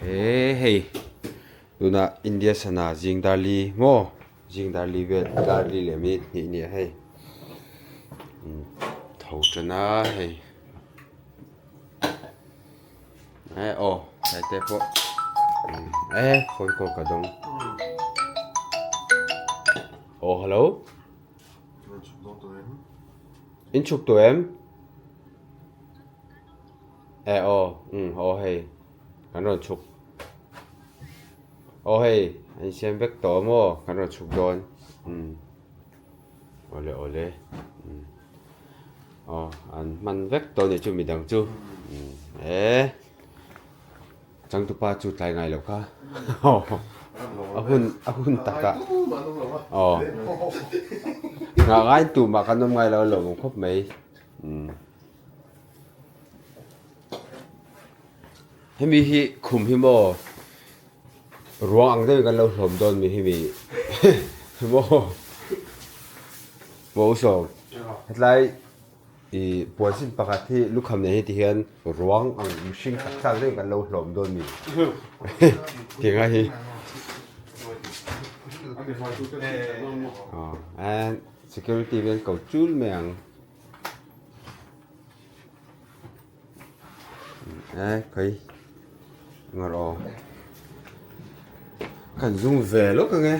He hei tunah India sana zing dar li maw zing dar li vel dar li leh minute hnih a ni a hei tho tan a hei eh aw tlai te pawh eh phone call ka dawng aw hello in chhuk tawh em? Eh aw umm aw hei kan rawn chhuk aw hei an insiam vek tawh maw kan rawn chhuk dawn umm awle awle umm aw an hman vek tawh a nih chu midang chu umm eh changtupa chu tlai ngai loh kha a hun a hun takah aw nghah ngai tumah kan awm ngai lo a lawmawm khawp mai umm. Hemi hi khum hi maw ruang ang deuhin kan lo hlawm dawn mi hemi maw maw usawm hetlai ih puan sin pakhat hi lukham nen hi ti hian ruang ang mihring taksa ang deuhin kan lo hlawm dawn mi tiang a hi aw and security vel ko chul mai ang. Eh khawi ngar aw kan zum ve lawk ang e.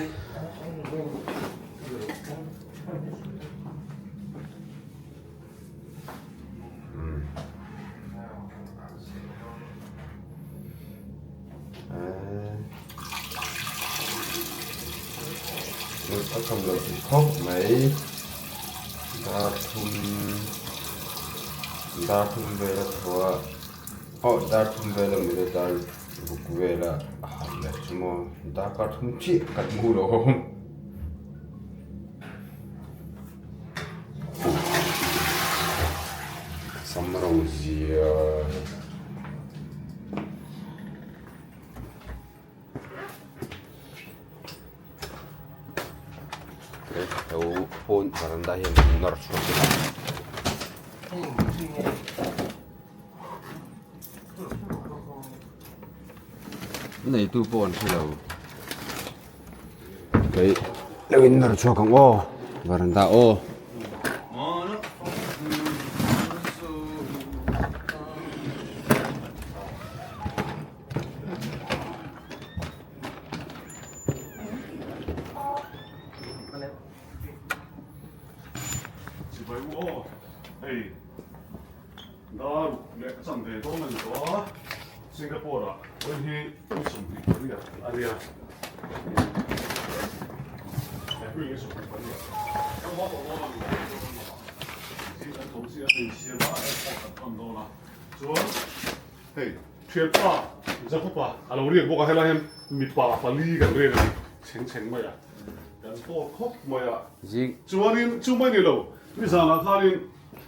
A kham loh thei khawp mai dar thum dar thum vel a tho a aw dar thum vel a mut a dar ruk vel a harh leh chu maw darkar thum chiah kan hmu lo awm. Sam ro zia lo pawn varanda hian nawr chhuak ila. Neitu pawh an hre lo. Kei lo in nawr chhuak ang aw varanda aw. Sipai u aw hei dar leh ka chan ve dawn a ni tawh a Singapore ah vawiin hi ni 28 a nia April ni 28 kan haw tawh dawn a ni zing kan tho chiah a hei siam a airport kan pan dawn a chuan Hei, thianpa Jacob-a a lo riak bawk a, helai hian mipa pali kan riak a ni, chheng chheng mai a, kan tawk khawp mai a. Chuanin chu mai ni lo, nizanah khanin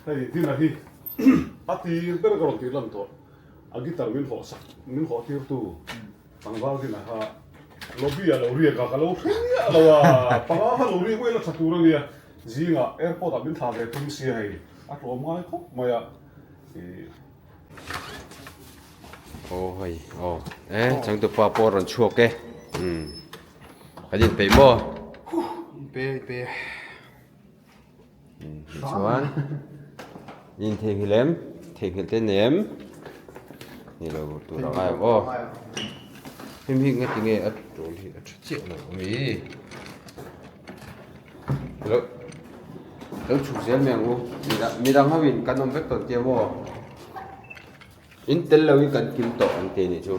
hei Dina hi a tir ber ka rawn tih lan tawh, a guitar min hawh sak, min hawh tirtu tlangval Dina kha lobby-ah lo riak a, ka lo hre miah lo a, panga kha lo riak mai la tha tur a nia, zingah airport-ah min thlah ve tum sia hei, a tlawm ngai khawp mai a. Aw hei aw e changtupa pawh a rawn chhuak e umm kan inpeih maw inpe inpe umm tichuan in theihnghilh em theihnghilh te nei em ni lo tur a ngai ang aw hemi hi ngatinge a tul hi a tha chiah lo ami. Lo lo chhuk zel mai ang u midang ho in kan awm vek tawh tia maw in tel lo in kan kim tawh an ti anih chu.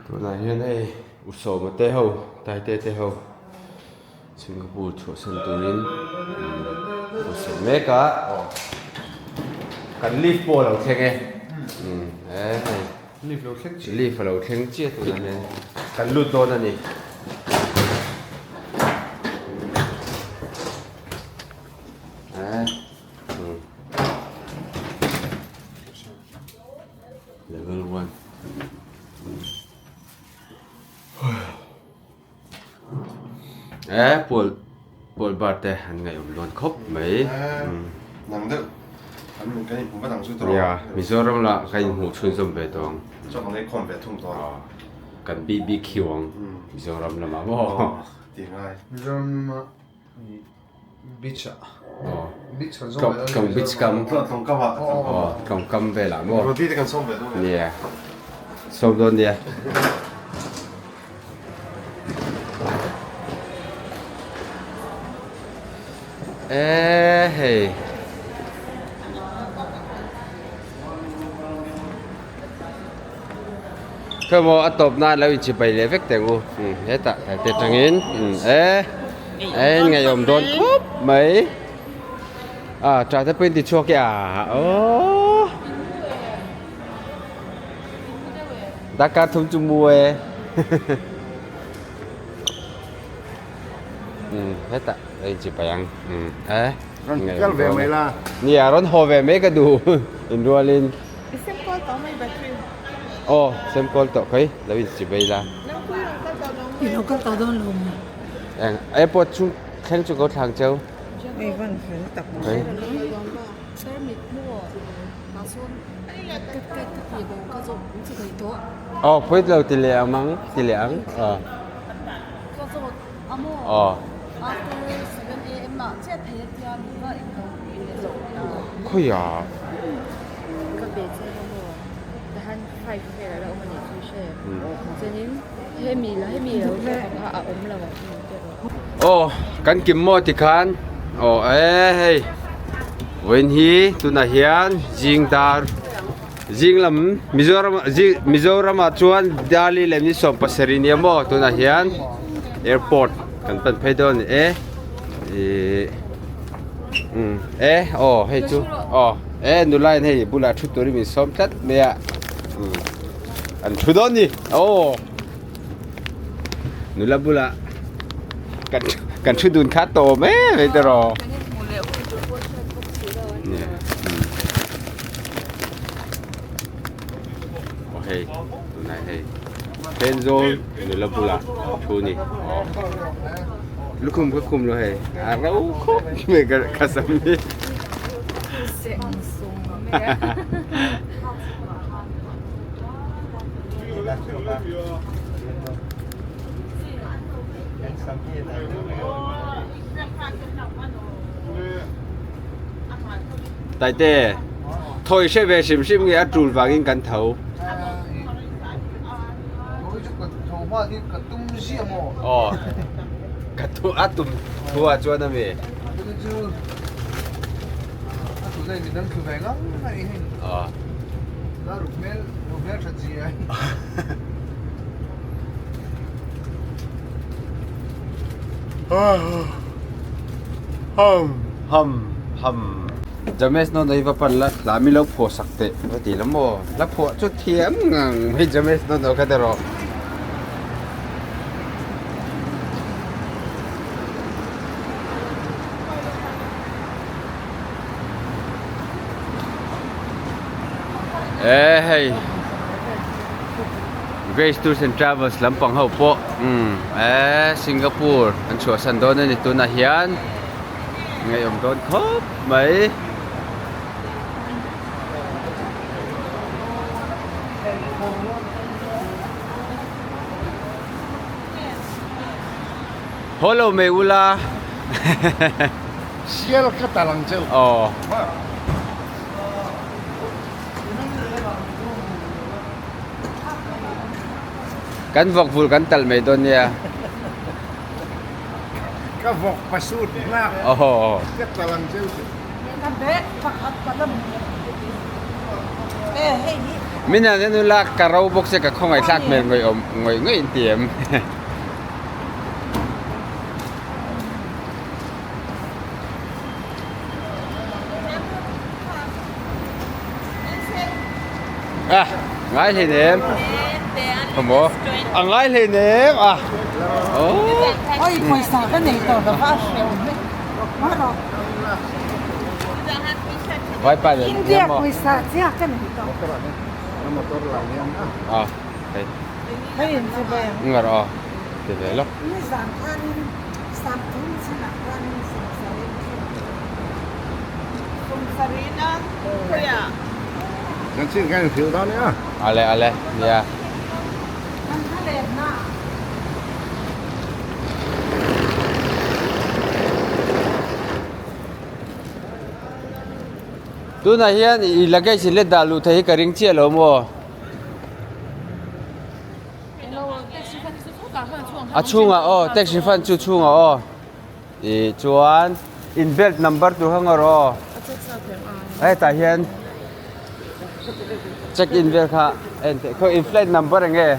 Tunah hian hei u sawma te ho taite te ho Singapore chhuahsan turin an sawi mek a kan lift pawh a lo thleng e hei lift a lo thleng chiah tunah hian kan lut dawn a ni. E pual pual bar te an ngaihawm dawn khawp mai. Nang deuh an min kan inhmu vat ang chu tawh. Nia Mizoram lah ka inhmuh chhunzawm ve tawh ang. Chaw kan ei khawm ve thung tawh ang. Kan BBQ ang Mizoram lamah maw. Ti ngai. Mizoram lamah beach ah. Beach kan zawm ve Tlawng beach kam. Tlawng kam ah. Tlawng kam velah maw. Roti te kan sawm ve dawn. Nia sawm dawn nia. Eee hei. Khawmaw a tawp nan lo inchibai leh vek teh u hetah tlai te tangin e e ngaihawm dawn khawp mai a tah te pawh in ti chhuak e a aww. Dakar thum chu mu e. Hetah ei chi pai ang. E. Ron kal ve mai la. Nia ron haw ve mai ka duh in rualin. I sem kawl tawh mai battery. Aw sem kawl tawh khawi lo in chi bai la. I lo kal tawh dawn lo maw? Eng airport chu thleng chu ko thlang cheu. Ei van fel tak mai. Aw pawit lo ti leh ang mang ti leh ang aw. Aw. Khawiah. Aw kan kim maw tikhan aw e hei vawiin hi tunah hian zing dar zing lam Mizoram Mizoram ah chuan Delhi leh ni sawm pasarih nia maw tunah hian airport kan pan phei dawn a ni e ihh umm e aw hei chu aw e nula in hei bulah thu turin min sawm tlat mai a umm an thu dawn a ni aw. Nula bulah kan kan thu dun kha tawm em em tiraw. Aw hei tunah hei Thenzawl nula bulah thu ni aw lukhum ka khum lo hei a ro khawp mai ka sam hi. Taite, thawi hre ve hrim hrim nge a tul vangin kan tho. Aw, ka thu a tum thu ah chuan a mi. Aw. Hum hum. James no nei va pan la hla mi lo phuah sak teh va ti la maw hla phuah chu thiam ngang mai James no no kha te rawh. E hei Grace Tours and Travels lampang ho pawh umm e Singapore an chhuahsan dawn a ni tunah hian ngaihawm dawn khawp mai. Haw lo mai ula. Sial ka tal ang cheu. Aw. Kan vawk vul kan tal mai dawn nia. Ka vawk pasut hnak. Aw. Ka tal ang cheu. Ka bag pakhat ka lam. Eh hei hi. Mina nen ula ka ro bawk se ka khawngaih thlak hmel ngawih awm ngawih ngawih in ti em. À, ngai hlei nem. Không có. À ngai hlei nem à. Oi, pawisa ka nei tawh lo va a hreu mai. Vai pa nen India pawisa chiah ka nei tawh. À, hei. Hei in che ve. Ngar a. Ti ve lo. Ni zan khanin. Ale ale nia. Tunah hian i luggage in let dah luh theih hi ka ring chiah lo maw? A chhungah aw taxi fan chu chhungah aw ih chuan in belt number tur kha ngawr aw hetah hian check in vel kha en theih khaw in flight number eng nge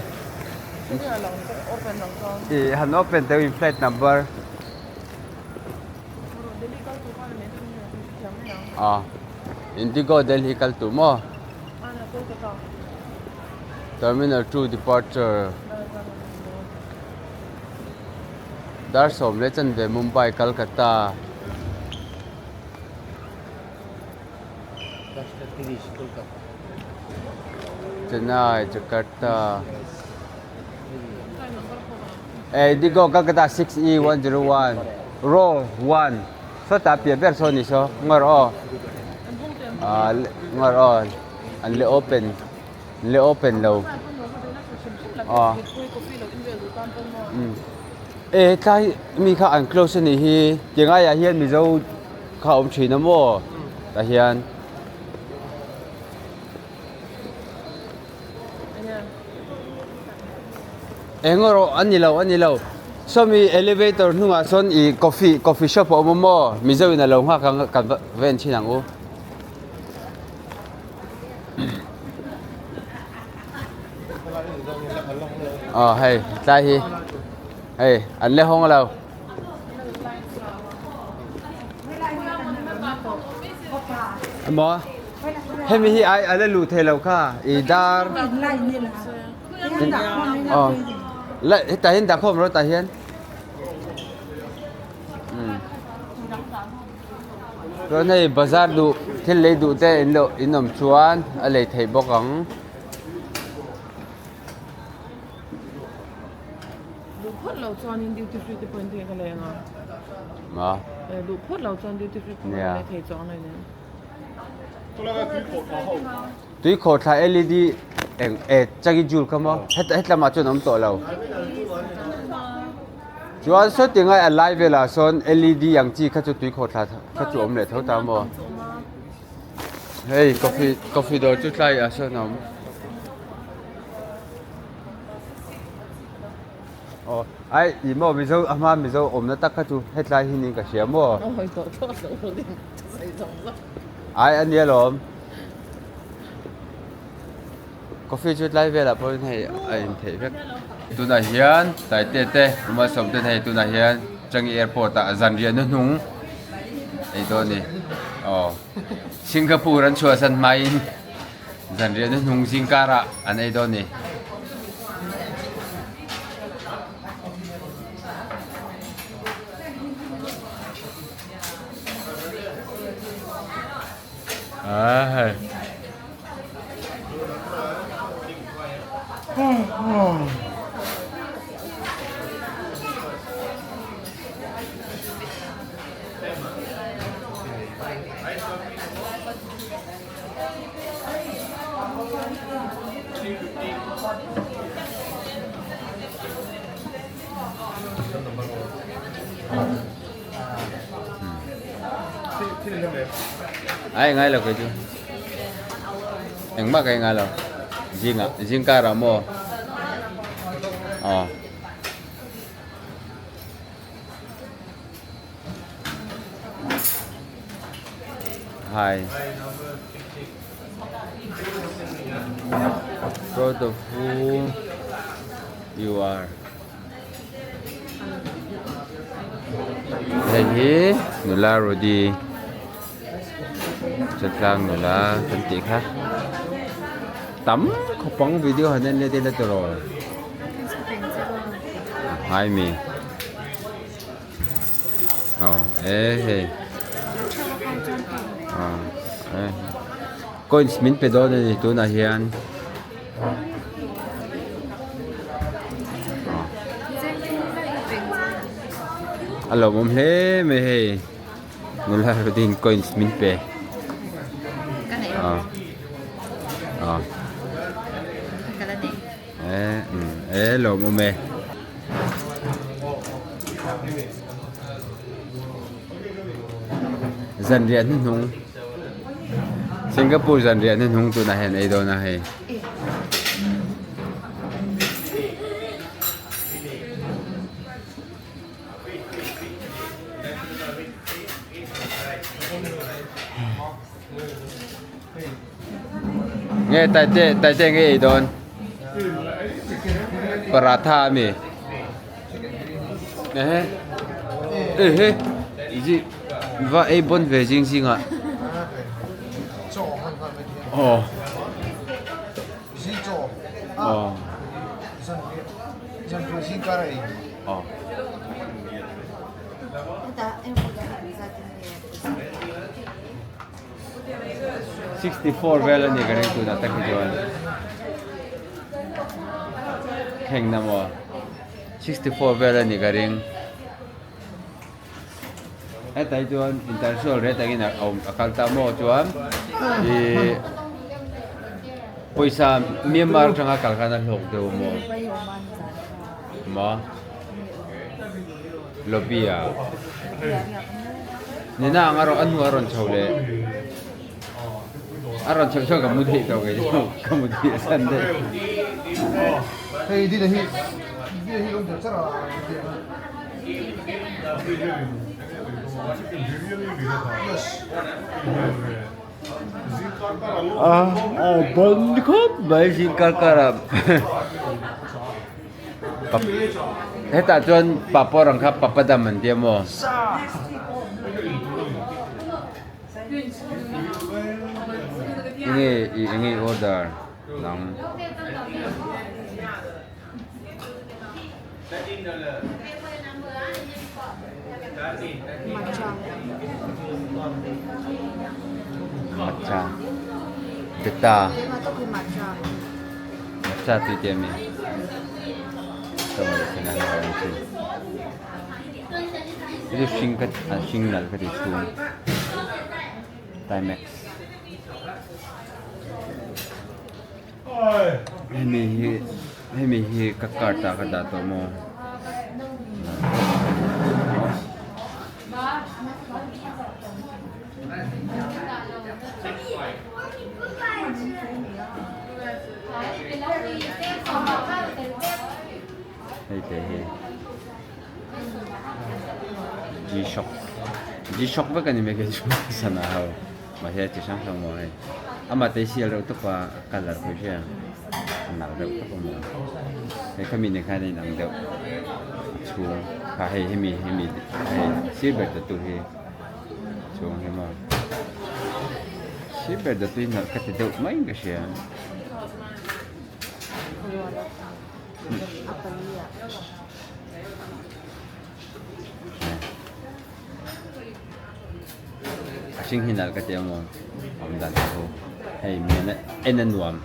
ih han open teh u in flight number. A Indigo Delhi kal tur maw? Terminal 2 departure Dar sawm leh chanve Mumbai Calcutta Chennai Jakarta Indigo Calcutta 6E 101 Row 1 Sawtah piah ber saw ni saw ngawr aw ah ngawr aw an le open an le open lo aw e tlai mi kha an close a nih hi ti ngaiah hian mizo kha a awm thin a maw tah hian. Eng erawh a ni lo a ni lo sawmi elevator hnungah sawn ih coffee coffee shop a awm a maw mizo in a lo nghak ang kan va va en thin ang u. Aw hei tlai hi hei an la hawng lo. Emaw hemi hi ai a la luh thei lo kha i dar aw la hetah hian dah khawm rawh tah hian umm chuan hei bazar duh thil lei duh te in lo in awm chuan a lei theih bawk ang. Duh phawt lo chuanin duty free te pawhin thei ka lei ang a. Ma. Eh duh phawt lo chuan duty free pawh ka lei thei chuang lo nen. Tui khawhthla LED eng eh chagi jul kha maw het hetlamah chuan awm tawh lo. Chuan saw tingai a lai velah sawn LED ang chi kha chu tui khawhthla kha chu awm leh tho ta maw. Hei coffee coffee dawr chu tlai ah sawn a awm. Aw ai ih maw mizo a hma mizo awmna tak kha chu hetlai hi niin ka hria maw ai a nia lawm coffee chu tlai velah pawhin hei a in theih vek tunah hian taite te uma sawm ten hei tunah hian Changi airport ah zanriah nu hnung ei dawn a ni aw Singapore an chhuahsan hmain. Zanriah nu hnung zing karah an ei dawn ni. Ah hei. Ai ngai lo kei chu engmah ka ngai lo zingah zingkarah maw aw. Hi. Proud of who you are. Hei hi nula Rudy Chatlang nula kan tih kha tam khawpang video han en let ila tiraw Hi mi. Aw e hei aw e coins min pe dawn a ni tunah hian aw. A lawmawm hle mai hei nula Rudin coins min pe e lawmawm e. Zanriah hnuhnung Singapore zanriah hnuhnung tunah hian ei dawn a hei. Nge taite taite nge ei dawn paratha ami ehe ehe izi va ei bon ve zing zing ah aw aw aw 64 vel a ni ka ring tunah tak hi chuan thleng na maw 64 vel a ni ka ring hetah hi chuan international rate angin a awm a kal ta maw chuan ih pawisa Myanmar atanga kal khan a hlawk deuh maw maw. Lobby ah nina ang a rawn a hnu a rawn chho leh a rawn chhoh chuan ka mu theih tawh kei chu ka mu theih a san daih. Hei dina hi dina hi awm char char a A ban khawp mai zing kar kar ah. Hetah chuan papawr ang kha papadam an tia maw? Enge i enge i order nang? Matcha. Beta. Matcha tui te ami. Hei chu hring ka a hring nalh ka ti chhung timex hemi hi hemi hi ka cart ah ka dah tawh maw. Hei te hi G-shock G-shock vek a ni mai kei chu sana ho mahse chi hrang hrang maw hei amah te hi sial reuh tawp a a colour pawh hi a nalh reuh tawp a maw hei khami nen khan a inang deuh a chhung kha hei hemi hemi hei sir ber ta tu hi chhung hi maw sir ber ta tu hi nalh ka ti deuh mai in ka hria. A hring hi nalh ka ti ang aw awm dan te pawh hei mian a en a nuam.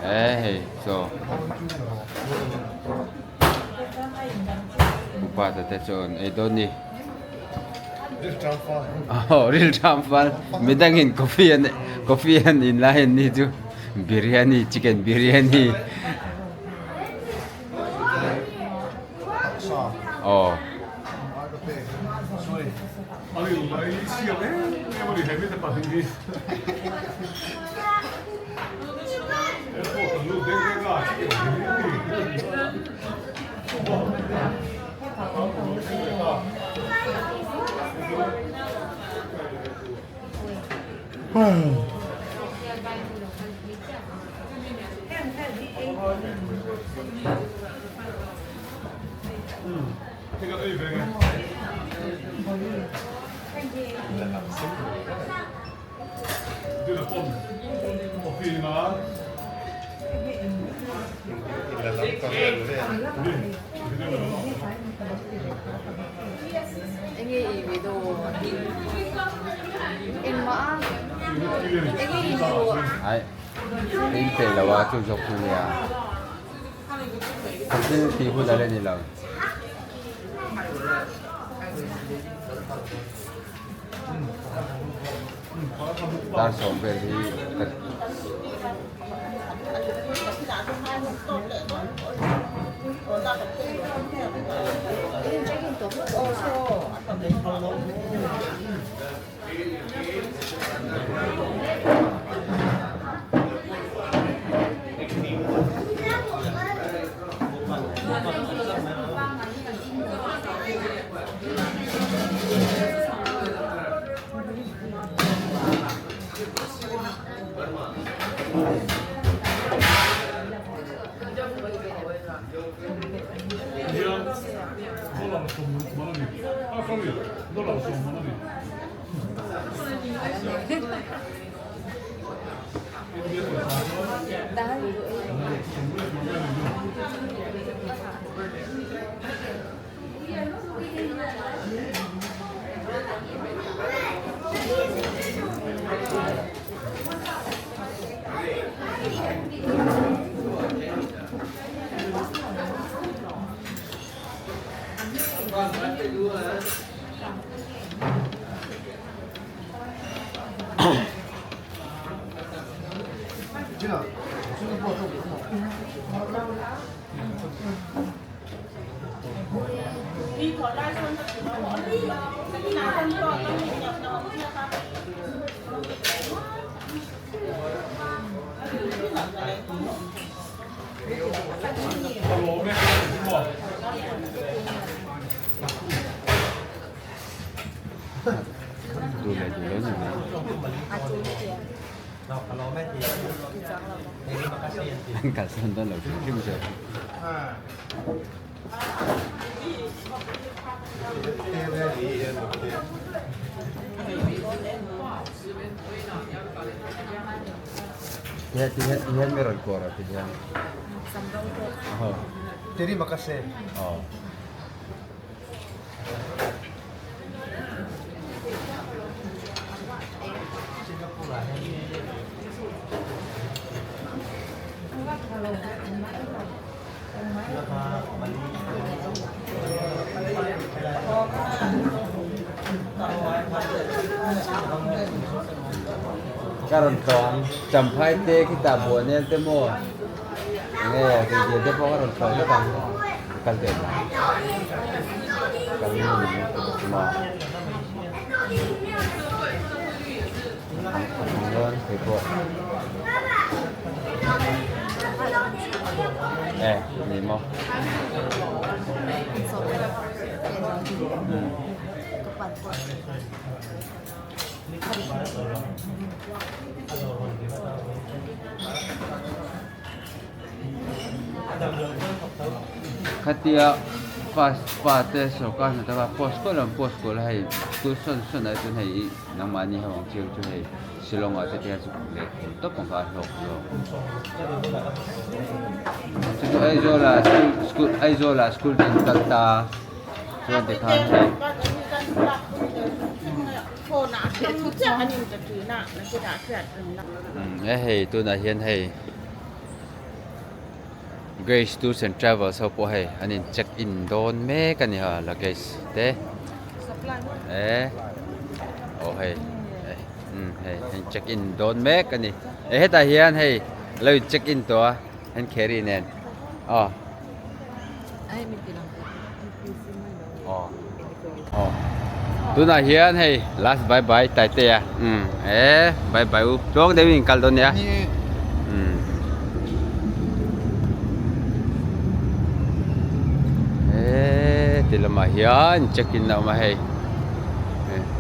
Eh hei chaw upa te te chuan ei dawn ni oh ril tham fal midangin coffee an coffee an in lai an ni chu biryani chicken biryani aw. Enge i video engmah a enge i duh. Ai in pe lo a chu zawk chu nia kan thil tih hun a la ni lo. Dar sawm vel hi ka Duh leh duh lo ni mai. An kalsan dawn lo hrim hrim zawk. Tihian mi rawn kuar a tihian. Terima kasih. Aw. Ka rawn tlawng champhai te khitah buanel te maw enge rihlian te pawh ka rawn tlawng vek ang kal teh ang kal maw dawn thei pawh e ni maw Khatia pass pa te sorkar hna taka post kual ang post kual a hei school sawn sawn ah chuan hei ih nangmahni ho ang chiang chu hei Shillong ah te te hian chu leh thei tawp ang kha a hlawk zawk chu chu Aizawl ah school school Aizawl ah school te an kal ta chuan tikhan hei. Umm hei tunah hian hei Grace Tours and Travels ho pawh hei an in check in dawn mek a ni ha luggage te eh aw hei umm hei an check in dawn mek a ni eh hetah hian hei lo in check in tawh a an carry nen aw aw aw tunah hian hei last bye bye Taitea umm eh bye bye u tluang deuhin in kal dawn nia umm eh ti lamah hian check in a awm a hei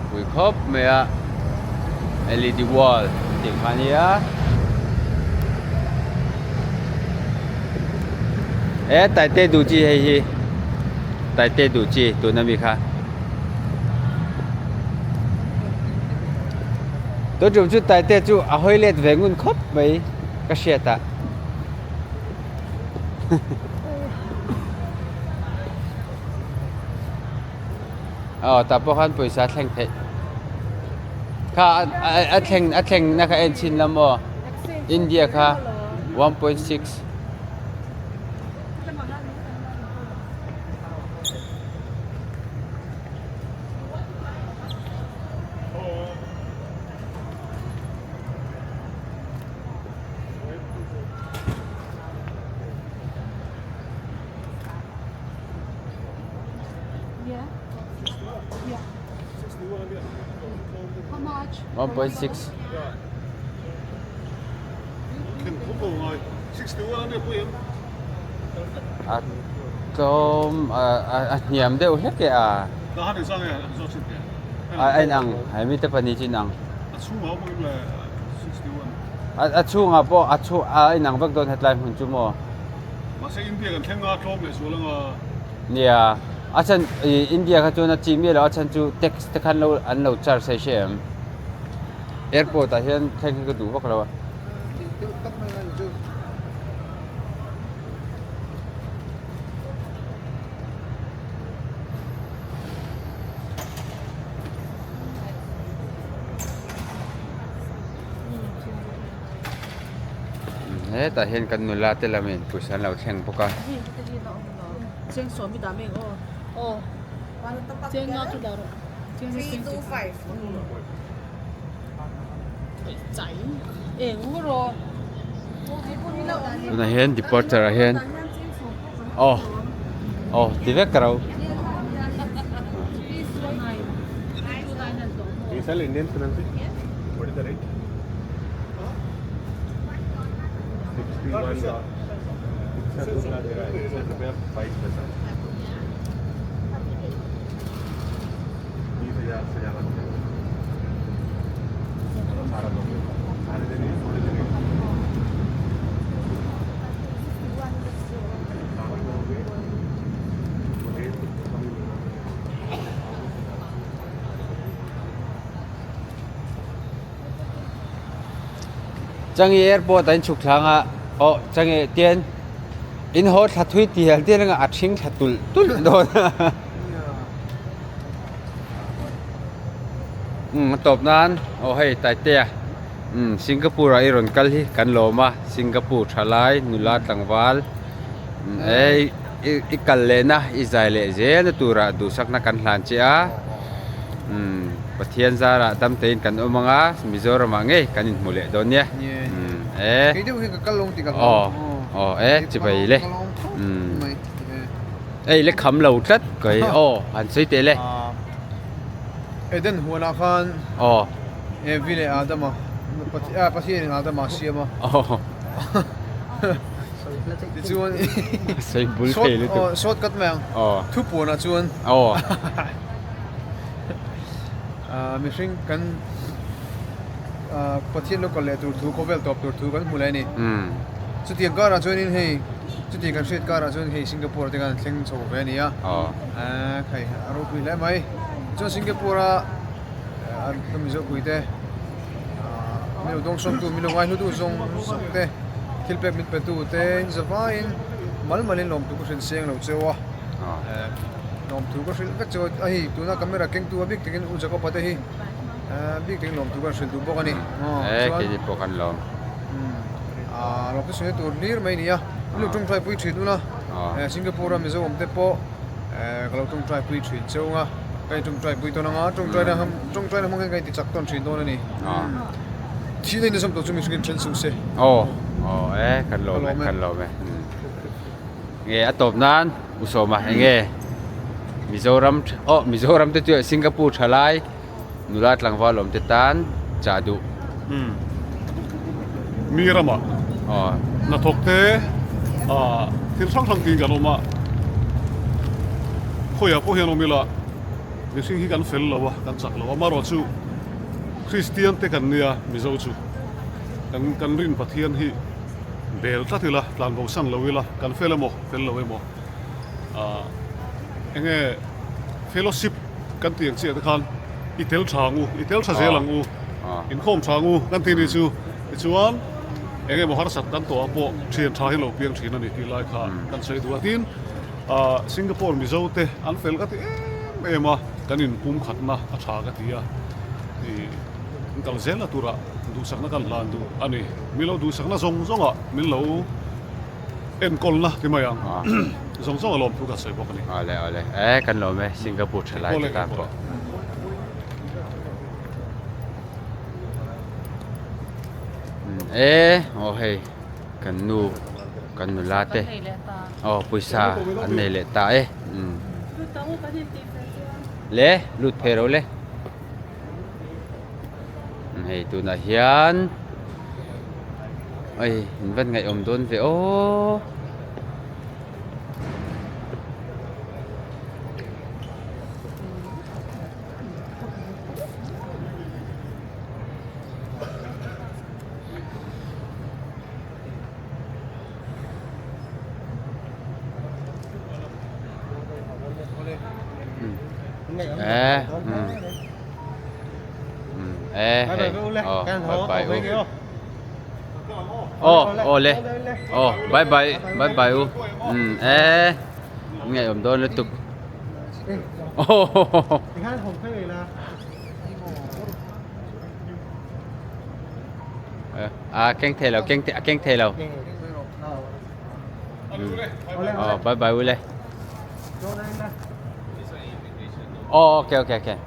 pui khawp mai a L E D wall tih kha ania eh Taite duh chi hei hi Taite duh chi tuna mi kha tun tum chu Taite chu a hawi let ve ngun khawp mai ka hriat ah. Aw tah pawh khan pawisa a thleng theih. Kha a thleng a thleng na kha en chhin la maw India kha 1.6. 1.6. A tlawm a hniam deuh hlek e a. A inang hemi te pahnih chu inang. A chhungah pawh a chhu a inang vek dawn hetlai hmun chu maw. Nia a chhan ih India kha chuan a chi miah loh a chhan chu tax te khan lo an lo charge thei hre em. Airport ah hian thleng hi ka duh vak lo a. Hetah hian kan nula te lamin pawisa an lo thleng bawk a. Tunah hian departure ah hian aw aw ti vek ka ro. Changi airport ah in chhuk thlang a aw changi tian in haw thla thui tial tial anga a ṭhing thla tulh tulh dawn a. Umm a tawp nan aw hei Taitea umm Singapore ah i rawn kal hi kan lawm a Singapore thalai nula tlangval umm ei i kal leh na i zai leh zel na turah duhsakna kan hlan che a umm Pathian zarah dam tein kan awm ang a Mizoram ah ngei kan inhmu leh dawn nia umm e aw aw e chibai le umm. Ei le kham lo tlat kai aw han sawi teh le. Eden huanah khan aw Evi leh Adama Pathianin Adama a siam a. Aw. Tichuan sawi bul thei lutuk. Short cut mai ang. Aw. Thupuanah chuan aw. Mihring kan Pathian lo kal leh tur thu khawvel tawp tur thu kan hmu leh a ni. Chutiang karah chuanin hei chutiang kan hriat karah chuan hei Singapore te khan thleng chho ve a ni a. Hei a ropui hle mai. Tichuan Singapore a ka Mizo pui te min lo dawngsawmtu min lo ngaihlutu zawng zawng te thil pek min petu te in zavaiin mal malin lawmtu ka hrilh seng lo cheu a. Lawmthu ka hrilh vek chu a hei tuna camera kengtu a bik takin U Jacob-a te hi bik takin lawmthu kan hrilh duh bawk a ni. E keini pawh kan lawm. Lawmthu sawi tur hlir mai a ni a, min lo tawngtai pui thin ula Singapore a Mizo awm te pawh ka lo tawngtai pui thin cheu ang a, ka in tawngtai pui tawn ang a, tawngtaina tawngtaina hmang hian ka inti chak tawn thin dawn a ni. Thihna in a zawm tawh chu mihringin then suh se. Aw aw e kan lawm e kan lawm e. Nge a tawp nan U Sawma eng nge Mizoram aw Mizoram te chu Singapore thalai nula tlangval awm te tan chah duh. Umm mi ramah aw hnathawk te ah thil hrang hrang tiin kan awm a khawiah pawh hian awm ila mihring hi kan fel lo a kan chak lo a amaherawh chu Kristian te kan nia Mizo chu kan kan rin Pathian hi Bel tlat ila, tlan bo san lo ila, kan fel emaw, fel lo emaw, ah enge fellowship kan tih ang chiah te khan i tel tha ang u, i tel tha zel ang u, inkhawm tha ang u kan tih ni chu. Tichuan. Eng emaw harsat kan tawh ah pawh thian tha hi lo piang thin a ni tih lai kha kan sawi duh a. Tin, Singapore Mizo te an fel ka ti em em a, kan inpum khatna a tha ka ti a. Ih, kan kal zel na turah duhsakna kan hlan duh a ni. Min lo duhsakna zawng zawngah min lo enkawlna ti mai ang. Zawng zawng a lawm thu ka sawi bawk a ni. Awle awle, e kan lawm e Singapore thalai te tan pawh. E aw hei kan nu kan nula te aw pawisa an nei leh ta e le lut phei ro le hei tunah hian ei in van ngaihawm dawn ve aw. Bye bye bye bye u e ngaihawm dawn lutuk À keng thei lo keng a keng thei lo. Oh bye bye ule. Oh okay okay okay.